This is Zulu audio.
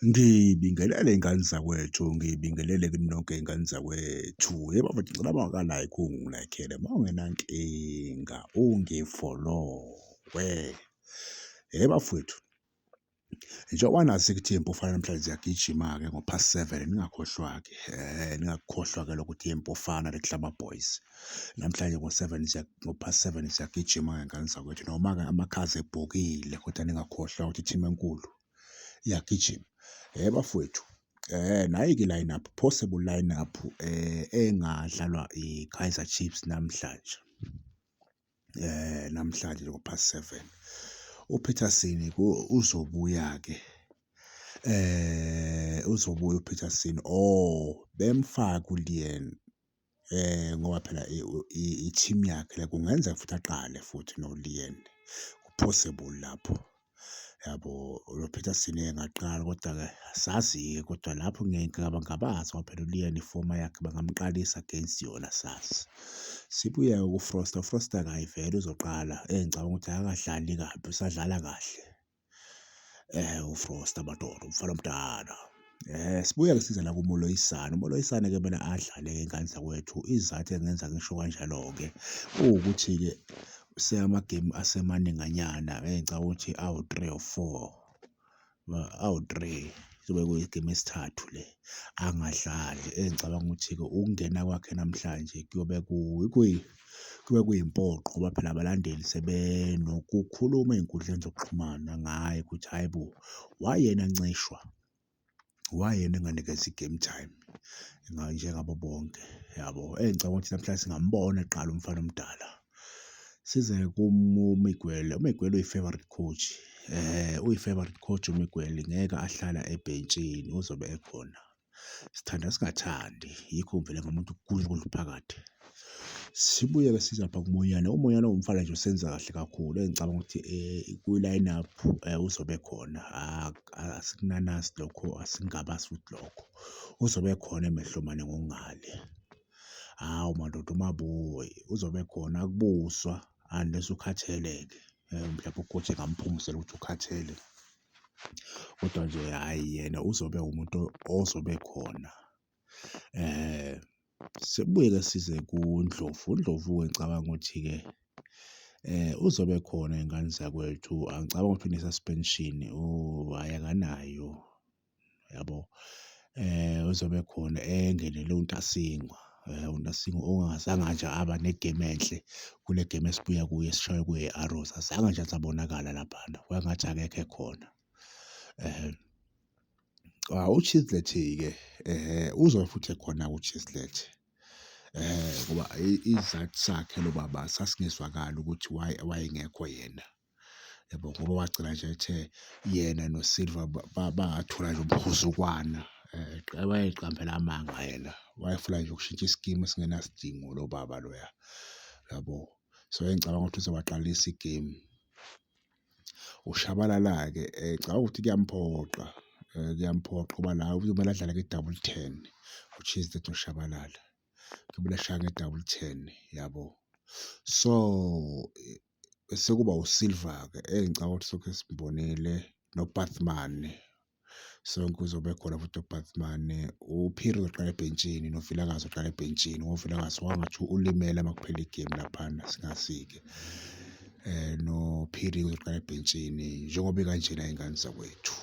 Ngibingelele y'ngane zakwethu, ngibingelele kini nonke y'ngane zakwethu. Yebo, bafethu, ngicela uma ungaka-like-i ungi-like-ele, uma ungenankinga ungifolowe. Yebafwethu, njengoba nazi-ke ukuthi Iy'mpofana namhlanje ziyagijima-ke ngo-past seven, ningakhohlwa-ke, ningakukhohlwa-ke lokho ukuthi Iy'mpofana, the Glamour Boys namhlanje ngo-seven, ngo-past seven ziyagijima-ke ngane zakwethu, noma-ke amakhaza ebhokile kodwa ningakhohlwa ukuthi i-team enkulu iyagijima. Bafowethu, nayi-ke i-line up, possible line up engadlalwa i-Kaizer Chiefs namhlanje, namhlanje ngo-past seven. UPeterson uzobuya-ke, uzobuya uPeterson or bemfake uLeon ngoba phela i-team yakhe le, kungenzeka futhi aqale futhi noLeon, ku-possible lapho, yabo. Lo-Peterson engaqala kodwa-ke asazi-ke kodwa lapho ngiyabangabaza ngoba phela uLeon ifoma yakhe bangamqalisa against yona, asazi. Sibuye-ke ku-Foster, u-Foster-ke hhayi vele uzoqala, engicabanga ukuthi akakadlali kabi, usadlala kahle uFoster madoda, umfana omdala. Sibuye-ke size la kuMoloisane, uMoloisane-ke kumele adlale-ke ngane zakwethu, isizathu engenza ngisho kanjalo-ke kuwukuthi-ke amagemu asemaninganyana, engicabanga ukuthi awu-three or four, awu-three, kuzobe kuyigemu yesithathu le angadlali, engicabanga ukuthi-ke ukungena kwakhe namhlanje kuyobe kuyobe kuyimpoqo ngoba phela abalandeli sebenokukhuluma ey'nkundleni zokuxhumana ngaye ukuthi hhayi bo, why yena encishwa, why yena enganikezwa i-game time njengabo bonke, yabo? Engicabanga ukuthi namhlanje singambona eqala umfana omdala. Size kuMiguel, uMiguel uyi-favourite coach, uyi-favourite coach uMiguel, ngeke ahlala ebhentshini uzobe ekhona, sithanda singathandi, yikho ngivele ngamuntu gudlu phakathi. Sibuye-ke size lapha kuMonyane, uMonyane uwumfana nje osenza kahle kakhulu engicabanga ukuthi kwi-line up uzobe ekhona, asikunanazi lokho, asingabazi futhi lokho, uzobe ekhona emehlomane ngokungale. Hawu madoda, uMaboe uzobe ekhona, akubuswa unless ukhathele-ke, mhlawumbe u-coach engamphumuzela ukuthi ukhathele kodwa nje hhayi yena uzobe umuntu ozobe ekhona. Sibuye-ke size kuNdlovu, uNdlovu-ke ngicabanga ukuthi-ke uzobe ekhona y'ngane zakwethu, angicabangi ukuthi une-suspension, hhayi akanayo, yabo. Uzobe ekhona engenele uNtasingwa, uNtasingwa ongazange nje aba negemu enhle kule gemu esibuya kuyo esishaywe kuyo i-Arrows, azange nje aze abonakala laphana, kwangathi akekho ekhona. UChislett-ke uzobe futhi ekhona-ke uChislett ngoba isizathu sakhe lo baba sasingezwakali ukuthi why wayengekho yena, yabo, ngoba wagcina nje ethe yena noSilva bathola nje umhuzukwana, wayeqambela amanga yena, wayefuna nje ukushintsha iskimu esingenasidingo lo baba loya, yabo. So, engicabanga ukuthi uzobaqalisa igemu. UShabalala-ke ngicabanga ukuthi kuyamphoqa, kuyamphoqa ngoba la kuyomele adlale nge-double ten, uChislett noShabalala, kuyomele ashaye nge-double ten, yabo. So, sekuba uSilva-ke engicabanga ukuthi sonke simbonile noBaartman, sonke uzobe ekhona futhi uBaartman, uPhiri uzoqala ebhentshini noVilakazi uqala ebhentshini ngoba uVilakazi kwangathi ulimele uma kuphela igemu laphana, singazi-ke. NoPhiri uzoqala ebhentshini njengoba ikanjena iy'ngane zakwethu.